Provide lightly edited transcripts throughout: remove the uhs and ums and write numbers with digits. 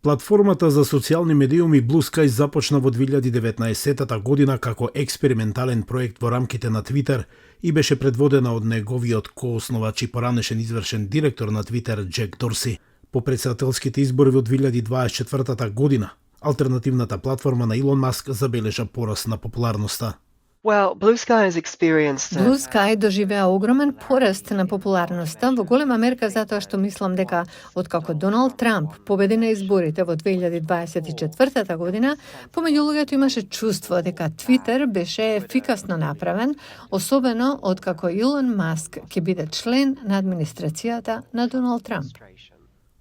Платформата за социјални медиуми Blue Sky започна во 2019 година како експериментален проект во рамките на Twitter и беше предводена од неговиот коосновач и поранешен извршен директор на Twitter Джек Дорси. По председателските избори во 2024 година, алтернативната платформа на Илон Маск забележа пораст на популарноста. Blue Sky доживеа огромен пораст на популарноста во голема мерка затоа што мислам дека откако Доналд Трамп победи на изборите во 2024 година, помеѓу луѓето имаше чувство дека Твитер беше ефикасно направен, особено откако Илон Маск ќе биде член на администрацијата на Доналд Трамп.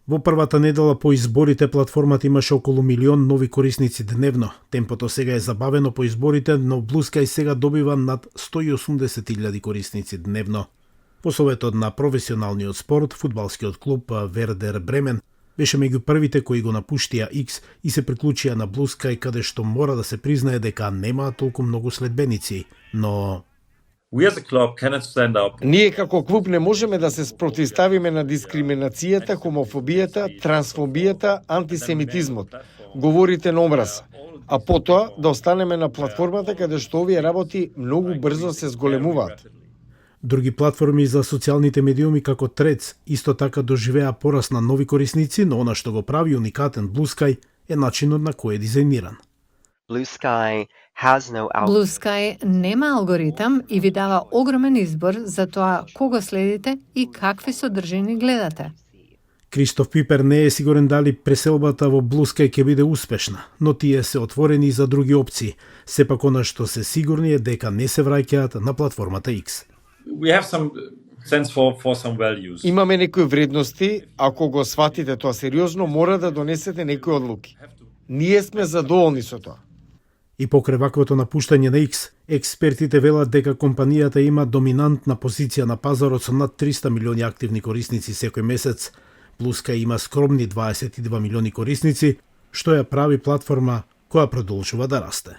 Во првата недела по изборите платформата имаше околу 1 милион нови корисници дневно. Темпото сега е забавено по изборите, но Blue Sky сега добива над 180.000 корисници дневно. По советот на професионалниот спорт, фудбалскиот клуб Вердер Бремен беше меѓу првите кои го напуштија X и се приклучија на Blue Sky, каде што мора да се признае дека немаа толку многу следбеници, но Ние како клуб не можеме да се спротивставиме на дискриминацијата, хомофобијата, трансфобијата, антисемитизмот, говорите на омраз, а потоа да останеме на платформата каде што овие работи многу брзо се зголемуваат. Други платформи за социјалните медиуми како Threads исто така доживеа пораст на нови корисници, но она што го прави уникатен Blue Sky е начинот на кој е дизајниран. Blue Sky нема алгоритам и ви дава огромен избор за тоа кого следите и какви содржини гледате. Кристоф Пипер не е сигурен дали преселбата во Blue Sky ќе биде успешна, но тие се отворени за други опции. Сепак она што се сигурни е дека не се враќаат на платформата X. Имаме некои вредности, ако го сватите тоа сериозно, мора да донесете некои одлуки. Ние сме задоволни со тоа. И покрај ваквото напуштање на X, експертите велат дека компанијата има доминантна позиција на пазарот со над 300 милиони активни корисници секој месец. Blue Sky има скромни 22 милиони корисници, што ја прави платформа која продолжува да расте.